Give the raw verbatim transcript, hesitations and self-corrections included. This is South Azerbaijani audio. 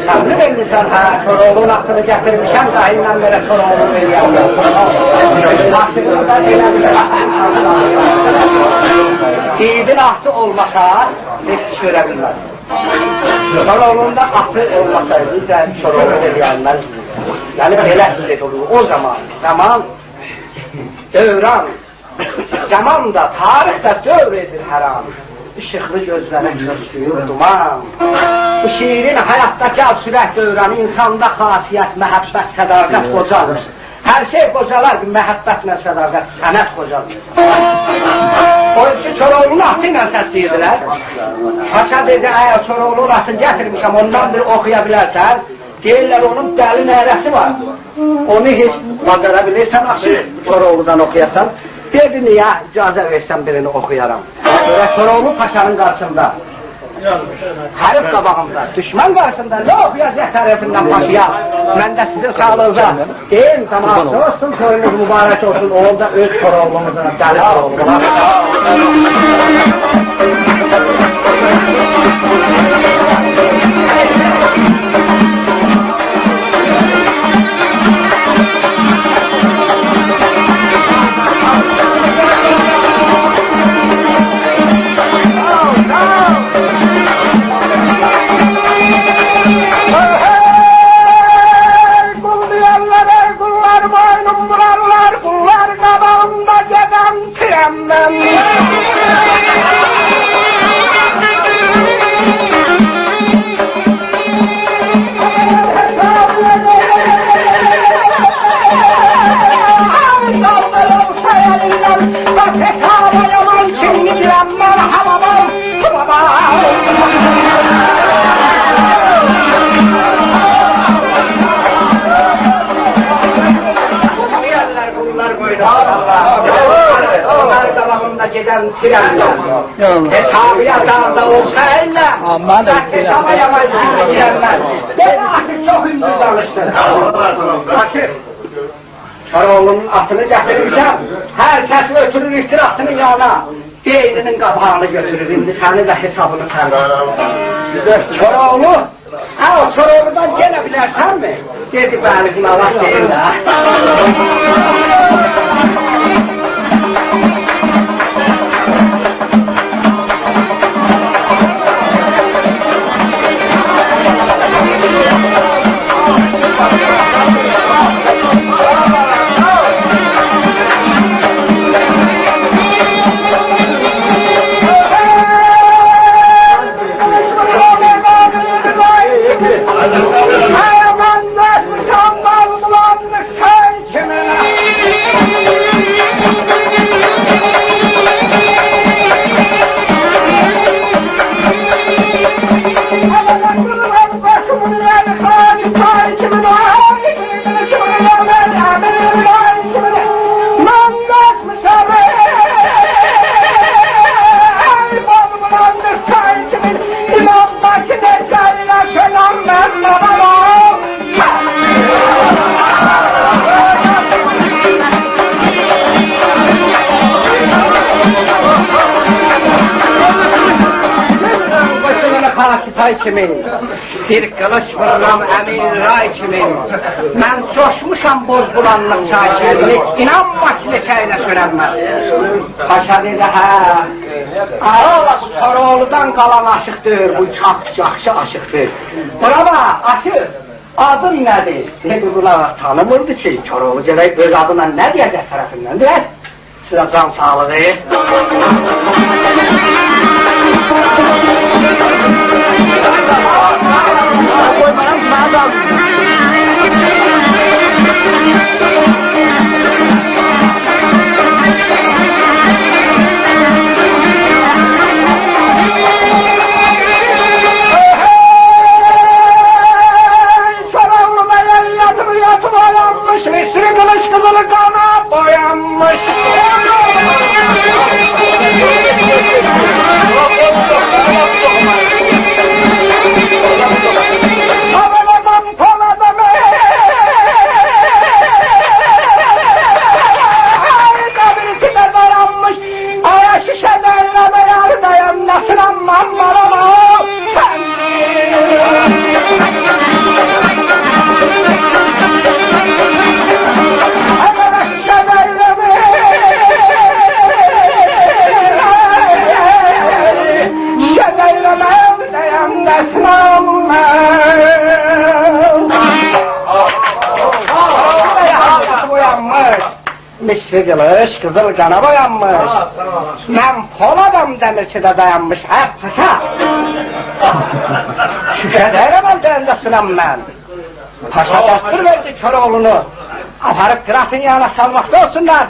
سن بیلمیرسن، هه، کوراوغلون آتینی گتیرمیشم، داییمدان بئله کوراوغلو ائله‌یه‌رم. آشیغینی دا ائله بیل. ایگیدین آتی اولماسا، هئچ ایش گؤره بیلمز. کوراوغلون دا آتی اولماسایدی، سن کوراوغلو ائله‌یه‌رمز. یعنی، بئله دئدی او زامان، زامان، دوران، زامان دا، تاریخ ده دور ائدیر حیران. ایشیقلی گؤزلره چؤرکدویور دومان. بو شیرین حیاتدا گل سورک دورانی، اینساندا خاصیت، محبت، صداقت قوجالمیر. هر شئی قوجالار کی، محبتله صداقت، سند قوجالمیر. او کی کوراوغلون آتی ایله سسله‌ییردیلر. پاشا دئدی: «اگر کوراوغلون آتینی گتیرمیشم، اوندان بیر اوخویا بیلرسن؟» دئییرلر، اونون دلی نعره‌سی وار. اونو هئچ باجارا بیلیرسن، آخی، کوراوغلودان اوخویاسان. دئدی: «نییه، اجازه وئرسن بیرینی اوخویارام.» گؤرک کوراوغلو پاشانین قارشیسیندا، حریف قاباغیندا، دوشمن قارشیسیندا نه اوخویاجاق حریفیندن پاشایا؟ من ده سیزین ساغلیغینیزا دئییم، تمام، دوستوم، تویونوز مبارک اولسون. اوغول دا اؤز کوراوغلوموزون، دلی کوراوغلو. قول دئیرلر، ای قوللار، بوینوم وورارلار، قوللار قاباغیندا گئدن تیرم من. آی، قالدیر اولسا الیندن، باخ، حسابا یامان، شیمدی بیلم، مرحبا، مرحبا. قوللار قاباغیندا گئدن تیرم من. یا الله. حسابا یامان دا اولسا ائله، آمان دا باخ، حسابا یامان، شیمدی بیلم من. دئمه، آشیق، چوخ هوندور دانیشدین. آشیق، کوراوغلونون آتینی گتیرمیشم. هر کس اؤتورور، ایتیر آتینین یانینا. بئینینین قاباغینی گؤتورور، ایندی سنی ده حسابینی ترسه. کوراوغلو، هه، او کوراوغلودان یئنه بیلرسنمی؟ دئدی: «بلی، قولاق آس، دئییم ده.» خاکی پای کیمی، بیر قیلیش وورورام امیر رای کیمی. من جوشموشام بوز بولانلیق چای کیمی، هئچ اینانما کی، نئچه ایله سؤننمز. پاشا دئدی: «هه، آغا، بو کوراوغلودان قالان آشیقدیر، بو چوخ یاخشی آشیقدیر. بورا باخ، آشیق، آدین نه‌دیر؟» دئدی: «قولاق آس، تانیمیردی کی، کوراوغلو، گرک اؤز آدینا نه دئیه‌جک طرفیندن دئیک.» سیزه جان ساغلیغی. کوراوغلو دا یاتیب، یاتیب اویانمیش، مصری قیلیش قیزیل قانا بویانمیش. مصری قیلیش قیزیل قانا بویانمیش. ساغ اول، ساغ اول. من پولادام دمیرچیده دایانمیش، هه، پاشا. شوشه دئییرم، الدرینده سینم من. پاشا دستور وئردی کوراوغلونو آپاریب قیراتین یانینا سالماقدا اولسونلار.